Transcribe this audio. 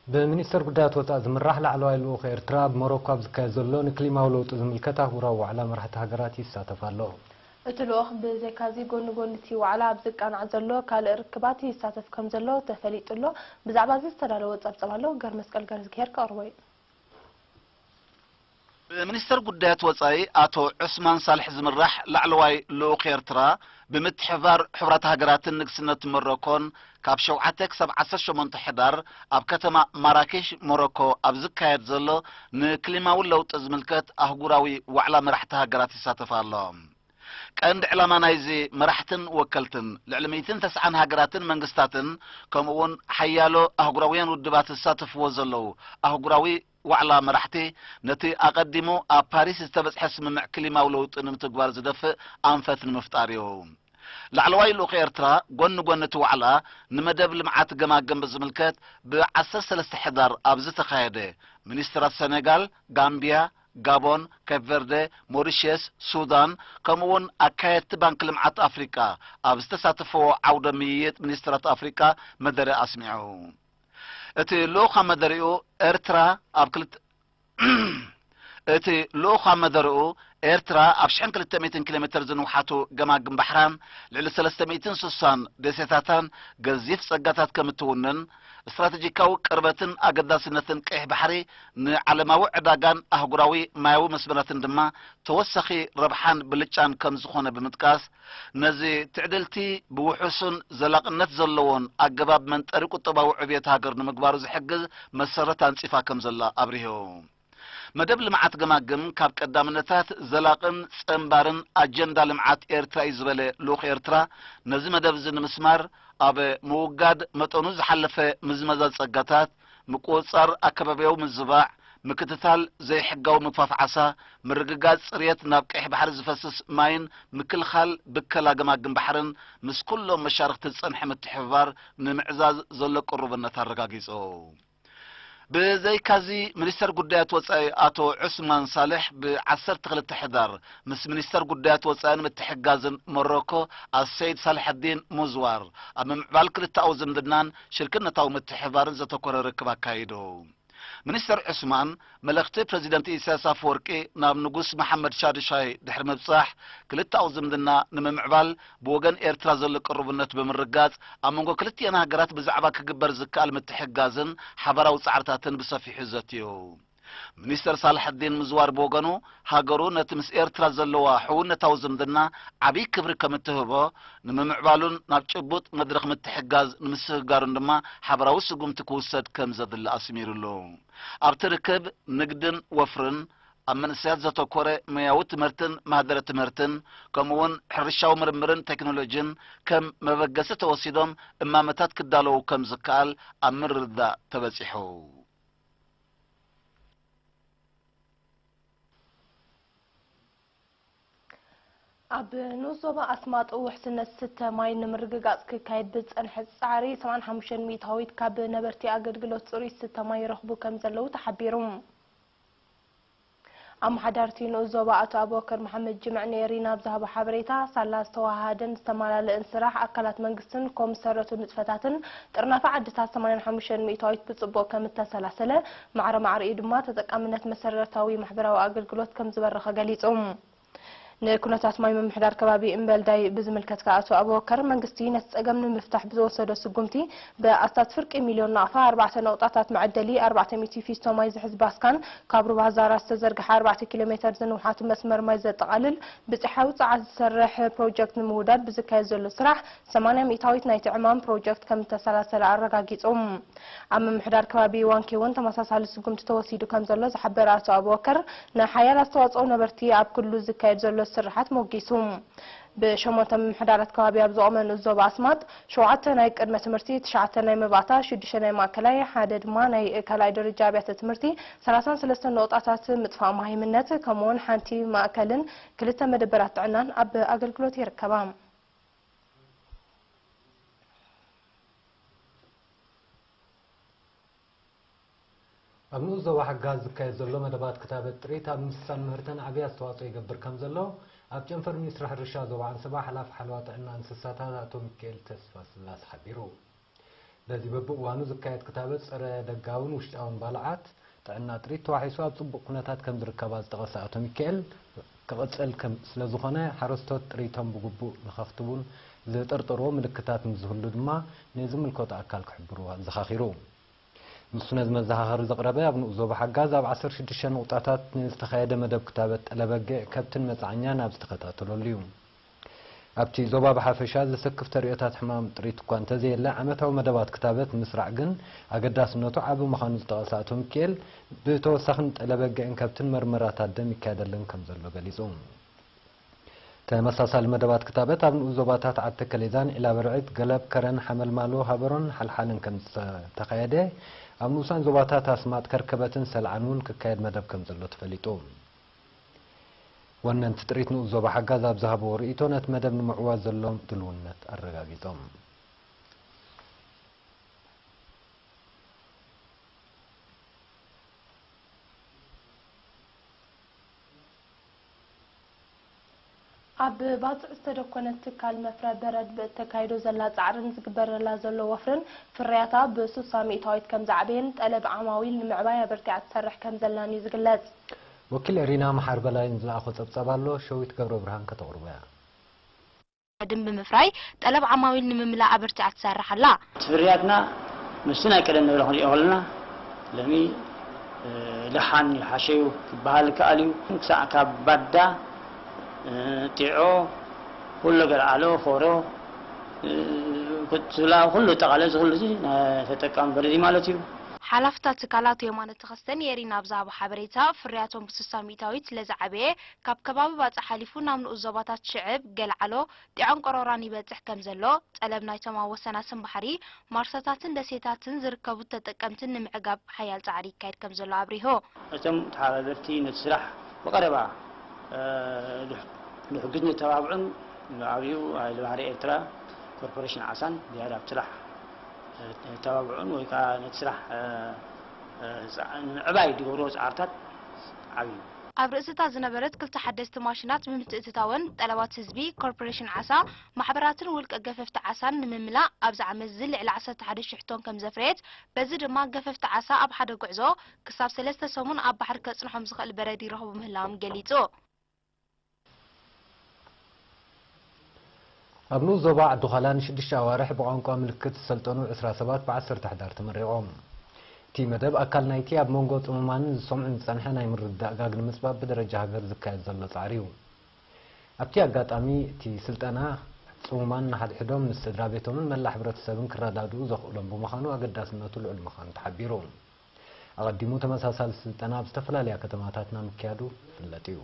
ብሚኒስተር ጉዳያት ወጻኢ ዝምራሕ ላዕለዋይ ልኡኽ ኤርትራ ኣብ ሞሮኮ ኣብ ዝካየድ ዘሎ ንክሊማዊ ለውጢ ዝምልከት ኣህጉራዊ ዋዕላ መራሕቲ ሃገራት ይሳተፍ ኣሎ። እቲ ልኡኽ ብዘይካዚ፣ ጎኒ ጎኒ እቲ ዋዕላ ኣብ ዝቃናዕ ዘሎ ካልእ ርክባት ይሳተፍ ከም ዘሎ ተፈሊጡ ኣሎ። ብዛዕባ እዚ ዝተዳለወ ጸብጸብ ኣሎ፣ ገርመስቀል ገርዝግሄር ከቕርቦ እዩ። ብሚኒስተር ጉዳያት ወጻኢ ኣቶ ዑስማን ሳልሕ ዝምራሕ ላዕለዋይ ልኡኽ ኤርትራ፣ ብምትሕብባር ሕቡራት ሃገራትን ንግስነት ሞሮኮን፣ ካብ ሸውዓተ ክሳብ ዓሰርተ ሸሞንተ ሕዳር ኣብ ከተማ ማራኬሽ ሞሮኮ ኣብ ዝካየድ ዘሎ ንክሊማዊ ለውጢ ዝምልከት ኣህጉራዊ ዋዕላ መራሕቲ ሃገራት ይሳተፍ ኣሎ። ቀንዲ ዕላማ ናይዚ፣ መራሕትን ወከልትን ልዕሊ ሚእትን ተስዓን ሃገራትን መንግስታትን፣ ከምኡውን ሓያሎ ኣህጉራውያን ውድባት ዝሳተፍዎ ዘለዉ ኣህጉራዊ ዋዕላ መራሕቲ፣ ነቲ ኣቐዲሙ ኣብ ፓሪስ ዝተበጽሐ ስምምዕ ክሊማዊ ለውጢ ንምትግባር ዝደፍእ ኣንፈት ንምፍጣር እዩ። ላዕለዋይ ልኡኽ ኤርትራ፣ ጎኒ ጎኒ እቲ ዋዕላ፣ ንመደብ ልምዓት ገማግም ብዝምልከት፣ ብ ዓሰርተ ሰለስተ ሕዳር ኣብ ዝተኻየደ፣ ሚኒስትራት ሰኔጋል፣ ጋምቢያ፣ ጋቦን፣ ኬፕ ቨርደ፣ ሞሪሸስ፣ ሱዳን፣ ከምኡውን ኣካየድቲ ባንክ ልምዓት ኣፍሪቃ ኣብ ዝተሳተፈዎ ዓውደ ምይይጥ ሚኒስትራት ኣፍሪቃ መደረ ኣስሚዑ። እቲ ልኡኽ ኣብ መደሪኡ፣ ኤርትራ ኣብ ክልተ እቲ ልኡኽ ኣብ መደርኡ፣ ኤርትራ ኣብ ሽሕን ክልተ ሚእትን ኪሎ ሜተር ዝንውሓቱ ገማግም ባሕራን ልዕሊ ሰለስተ ሚእትን ስሳን ደሴታታን ገዚፍ ጸጋታት ከም እትውንን፣ ስትራተጂካዊ ቅርበትን ኣገዳስነትን ቀይሕ ባሕሪ ንዓለማዊ ዕዳጋን ኣህጉራዊ ማያዊ መስመራትን ድማ ተወሳኺ ረብሓን ብልጫን ከም ዝኾነ ብምጥቃስ፣ ነዚ ትዕድልቲ ብውሑስን ዘላቕነት ዘለዎን ኣገባብ መንጠሪ ቁጠባዊ ዕብየት ሃገር ንምግባሩ ዝሕግዝ መሰረት ኣንጺፋ ከም ዘላ ኣብሪሁ። መደብ ልምዓት ገማግም ካብ ቀዳምነታት ዘላቕን ጸንባርን ኣጀንዳ ልምዓት ኤርትራ እዩ ዝበለ ልኡኽ ኤርትራ፣ ነዚ መደብ እዚ ንምስማር ኣብ ምውጋድ መጠኑ ዝሓለፈ ምዝመዛ ጸጋታት፣ ምቁጽጻር ኣከባብያዊ ምዝባዕ፣ ምክትታል ዘይሕጋዊ ምግፋፍ ዓሳ፣ ምርግጋጽ ጽርየት ናብ ቀይሕ ባሕሪ ዝፈስስ ማይን ምክልኻል ብከላ ገማግም ባሕርን ምስ ኩሎም መሻርኽቲ ዝጸንሐ ምትሕብባር ንምዕዛዝ ዘሎ ቅሩብነት ኣረጋጊጹ። ብዘይካዚ፣ ሚኒስተር ጉዳያት ወጻኢ ኣቶ ዑስማን ሳልሕ ብ ዓሰርተ ክልተ ሕዳር ምስ ሚኒስተር ጉዳያት ወጻኢን ምትሕግጋዝን ሞሮኮ ኣሰይድ ሳልሐዲን ሙዝዋር ኣብ ምምዕባል ክልተኣዊ ዝምድናን ሽርክነታዊ ምትሕብባርን ዘተኮረ ርክብ ኣካይዱ። ሚኒስተር ዑስማን፣ መልእኽቲ ፕረዚደንት ኢሳያስ ኣፈወርቂ ናብ ንጉስ መሓመድ ሻዱሻይ ድሕሪ ምብጻሕ፣ ክልተኣዊ ዝምድና ንምምዕባል ብወገን ኤርትራ ዘሎ ቅርቡነት ብምርጋጽ፣ ኣብ መንጎ ክልቲኤን ሃገራት ብዛዕባ ክግበር ዝከኣል ምትሕግጋዝን ሓባራዊ ጻዕርታትን ብሰፊሑ ዘትዩ። ሚኒስተር ሳልሐዲን ምዝዋር ብወገኑ፣ ሃገሩ ነቲ ምስ ኤርትራ ዘለዋ ሕውነታዊ ዝምድና ዓብዪ ክብሪ ከም እትህቦ፣ ንምምዕባሉን ናብ ጭቡጥ መድረኽ ምትሕግጋዝ ንምስግጋሩን ድማ ሓባራዊ ስጉምቲ ክውሰድ ከም ዘድሊ ኣስሚሩሉ። ኣብቲ ርክብ፣ ንግድን ወፍርን፣ ኣብ መንእሰያት ዘተኮረ ሞያዊ ትምህርትን ማህደረ ትምህርትን፣ ከምኡውን ሕርሻዊ ምርምርን ቴክኖሎጂን ከም መበገሲ ተወሲዶም እማመታት ክዳለዉ ከም ዝከኣል ኣብ ምርድዳእ ተበጺሑ። ኣብ ንኡስ ዞባ ኣስማጦ ውሕስነት ዝስተ ማይ ንምርግጋጽ ክካየድ ብዝጸንሐ ጻዕሪ ሰብዓን ሓሙሽተን ሚእታዊት ካብ ነበርቲ ኣገልግሎት ጽሩይ ዝስተ ማይ ይረኽቡ ከም ዘለዉ ተሓቢሩ። ኣመሓዳርቲ ንኡስ ዞባ ኣቶ ኣቡበከር መሓመድ ጅምዕ ንኤሪና ኣብ ዝሃቦ ሓበሬታ፣ ሳላ ዝተወሃሃደን ዝተመላለእን ስራሕ ኣካላት መንግስትን ኮም ዝሰረቱ ንጥፈታትን ጥርናፈ ዓድታት ሰማንያን ሓሙሽተን ሚእታዊት ብጽቡቕ ከም እተሰላሰለ፣ ማዕረ ማዕሪኡ ድማ ተጠቃምነት መሰረታዊ ማሕበራዊ ኣገልግሎት ከም ዝበረኸ ገሊጹ። ንኩነታት ማይ ምምሕዳር ከባቢ እምበልዳይ ብዝምልከት ከኣ ኣቶ ኣቡበከር፣ መንግስቲ ነቲ ጸገም ንምፍታሕ ብዝወሰዶ ስጉምቲ ብኣስታት ፍርቂ ሚልዮን ናቕፋ ኣርባዕተ ነቑጣታት መዐደሊ ኣርባዕተ ሚእቲ ፊስቶ ማይ ዝሕዝ ባስካን ካብ ሩባ ዛራ ዝተዘርግሐ ኣርባዕተ ኪሎ ሜተር ዝንውሓቱ መስመር ማይ ዘጠቓልል ብጽሓዊ ጸዓት ዝሰርሕ ፕሮጀክት ንምውዳድ ብዝካየድ ዘሎ ስራሕ ሰማንያ ሚእታዊት ናይቲ ዕማም ፕሮጀክት ከም እተሰላሰለ ኣረጋጊጹ። ኣብ ምምሕዳር ከባቢ ዋንኬ እውን ተመሳሳሊ ስጉምቲ ተወሲዱ ከም ዘሎ ዝሓበረ ኣቶ ኣቡበከር፣ ንሓያል ኣስተዋጽኦ ነበርቲ ኣብ ክልሉ ዝካየድ ዘሎ ስርሓት ሞጊሱ። ብሸሞንተ ምምሕዳራት ከባቢ ኣብ ዝቖመ ንኡስ ዞባ ኣስማጥ፣ ሸውዓተ ናይ ቅድመ ትምህርቲ፣ ትሽዓተ ናይ መባእታ፣ ሽዱሽተ ናይ ማእከላይ፣ ሓደ ድማ ናይ ካልኣይ ደረጃ ኣብያተ ትምህርቲ፣ ሰላሳን ሰለስተን ነቑጣታት ምጥፋእ መሃይምነት፣ ከምኡውን ሓንቲ ማእከልን ክልተ መደበራት ጥዕናን ኣብ ኣገልግሎት ይርከባ። ኣብ ንኡስ ዞባ ሓጋዝ ዝካየድ ዘሎ መደባት ክታበት ጥሪት ኣብ ምስሳን ምህርተን ዓብዪ ኣስተዋፅኦ ይገብር ከም ዘሎ ኣብ ጨንፈር ሚኒስትሪ ሕርሻ ዞባ ዓንሰባ ሓላፊ ሓለዋ ጥዕና እንስሳታት ኣቶ ሚካኤል ተስፋስላስ ሓቢሩ። በዚ በብእዋኑ ዝካየድ ክታበት ጸረ ደጋውን ውሽጣውን ባልዓት ጥዕና ጥሪት ተዋሒሱ ኣብ ጽቡቕ ኩነታት ከም ዝርከባ ዝጠቐሰ ኣቶ ሚካኤል፣ ክቕጽል ከም ስለዝኾነ ሓረስቶት ጥሪቶም ብግቡእ ንኸኽትቡን ዝጥርጥርዎ ምልክታት ንዝህሉ ድማ ንዝምልከቶ ኣካል ክሕብሩ ኣዘኻኺሩ። ንሱ ነዚ መዘኻኸሪ ዘቕረበ ኣብ ንኡስ ዞባ ሓጋዝ ኣብ ዓሰርተ ሽዱሽተ ንቑጣታት ንዝተኻየደ መደብ ክታበት ጠለበግዕ ከብትን መጽዓኛን ኣብ ዝተኸታተለሉ እዩ። ኣብቲ ዞባ ብሓፈሻ ዘሰክፍ ተርእዮታት ሕማም ጥሪት እኳ እንተዘየለ፣ ዓመታዊ መደባት ክታበት ንምስራዕ ግን ኣገዳስነቱ ዓቢ ምዃኑ ዝጠቐሰ ኣቶ ሚካኤል፣ ብተወሳኺ ንጠለበግዕን ከብትን መርመራታት ደም ይካየደለን ከም ዘሎ ገሊጹ። ተመሳሳሊ መደባት ክታበት ኣብ ንኡስ ዞባታት ዓዲ ተከሌዛን ዒላበርዒት፣ ገለብ፣ ከረን፣ ሓመልማሎ፣ ሃበሮን ሓልሓልን ከም ዝተኻየደ፣ ኣብ ንኡሳን ዞባታት ኣስማጥ፣ ከርከበትን ሰልዓን እውን ክካየድ መደብ ከም ዘሎ ተፈሊጡ። ወነንቲ ጥሪት ንኡስ ዞባ ሓጋዝ ኣብ ዝሃብዎ ርእይቶ፣ ነቲ መደብ ንምዕዋት ዘሎም ድልውነት ኣረጋጊጾም። ኣብ ባጽዕ ዝተደኮነት ትካል መፍረ በረድ ብእተካይዶ ዘላ ጻዕርን ዝግበረላ ዘሎ ወፍርን ፍርያታ ብሱሳ ሚእታዊት ከም ዝዓበየን ጠለብ ዓማዊል ንምዕባይ ኣበርቲዓ ትሰርሕ ከም ዘላን እዩ ዝግለጽ። ወኪል ኤሪና መሓር በላይ ንዝለኣኾ ጸብጻብ ኣሎ፣ ሸዊት ገብረብርሃን ከተቕርቦ እያ። በረድን ብምፍራይ ጠለብ ዓማዊል ንምምላእ ኣበርቲዓ ትሰርሕ ኣላ። ፍርያትና ምስቲ ናይ ቀደም ንብሎ ክንሪኦ ከለና ሎሚ ደሓን እዩ ሓሸዩ ክበሃል ይከኣል እዩ። ክሳዕ ካብ ባዳ፣ ጢዖ፣ ኩሉ ገለዓሎ፣ ፎሮ፣ ኩቱላ ኩሉ ኣጠቓለ እዚ ኩሉ እዚ ናይ ተጠቃሚ በረድ እዩ ማለት እዩ። ሓላፊ እታ ትካል ኣቶ የማነ ተኸስተ ንኤሪና ኣብ ዝሃቦ ሓበሬታ፣ ፍርያቶም ብስሳ ሚእታዊት ስለዝዓበየ ካብ ከባቢ ባጽዕ ሓሊፉ ናብ ንኡስ ዞባታት ሽዕብ፣ ገልዓሎ፣ ጢዖን ቆሮራን ይበጽሕ ከም ዘሎ፣ ጠለብ ናይቶም ኣብ ወሰናስን ባሕሪ ማርሳታትን ደሴታትን ዝርከቡ ተጠቀምትን ንምዕጋብ ሓያል ጻዕሪ ይካየድ ከም ዘሎ ኣብሪሁ። እቶም ተሓባበርቲ ነቲ ስራሕ ብቐረባ ንሕግዝ ነተባብዑን ንዓብዩ ሓይሊ ባሕሪ ኤርትራ ኮርፖሬሽን ዓሳን ዝያዳ ኣብቲ ስራሕ ነተባብዑን ወይ ከዓ ነቲ ስራሕ ንምዕባይ ዝገብርዎ ፃዕርታት ዓብዩ እዩ። ኣብ ርእሲ እታ ዝነበረት ክልተ ሓደስቲ ማሽናት ብምትእትታወን፣ ጠለባት ህዝቢ፣ ኮርፖሬሽን ዓሳ፣ ማሕበራትን ውልቀ ገፈፍቲ ዓሳን ንምምላእ ኣብዚ ዓመት እዚ ልዕሊ ዓሰርተ ሓደ ሽሕ ቶን ከም ዘፍረየት፣ በዚ ድማ ገፈፍቲ ዓሳ ኣብ ሓደ ጉዕዞ ክሳብ ሰለስተ ሰሙን ኣብ ባሕሪ ከጽንሖም ዝኽእል በረድ ይረኽቡ ምህላዎም ገሊጹ። ኣብ ንኡስ ዞባ ዓዲ ዃላ ንሽዱሽተ ኣዋርሕ ብቋንቋ ምልክት ዝሰልጠኑ ዕስራ ሰባት ብዓሰርተ ሕዳር ተመሪቖም። እቲ መደብ ኣካል ናይቲ ኣብ መንጎ ጽሙማንን ዝሰምዑን ዝጸንሐ ናይ ምርድዳእ ጋግ ንምጽባብ ብደረጃ ሃገር ዝካየድ ዘሎ ጻዕሪ እዩ። ኣብቲ ኣጋጣሚ እቲ ስልጠና፣ ጽሙማን ንሓድሕዶም፣ ምስ ስድራ ቤቶምን መላእ ሕብረተሰብን ክረዳድኡ ዘኽእሎም ብምዃኑ ኣገዳስነቱ ልዑል ምዃኑ ተሓቢሩ። ኣቐዲሙ ተመሳሳሊ ስልጠና ኣብ ዝተፈላለያ ከተማታትና ምክያዱ ዝፍለጥ እዩ።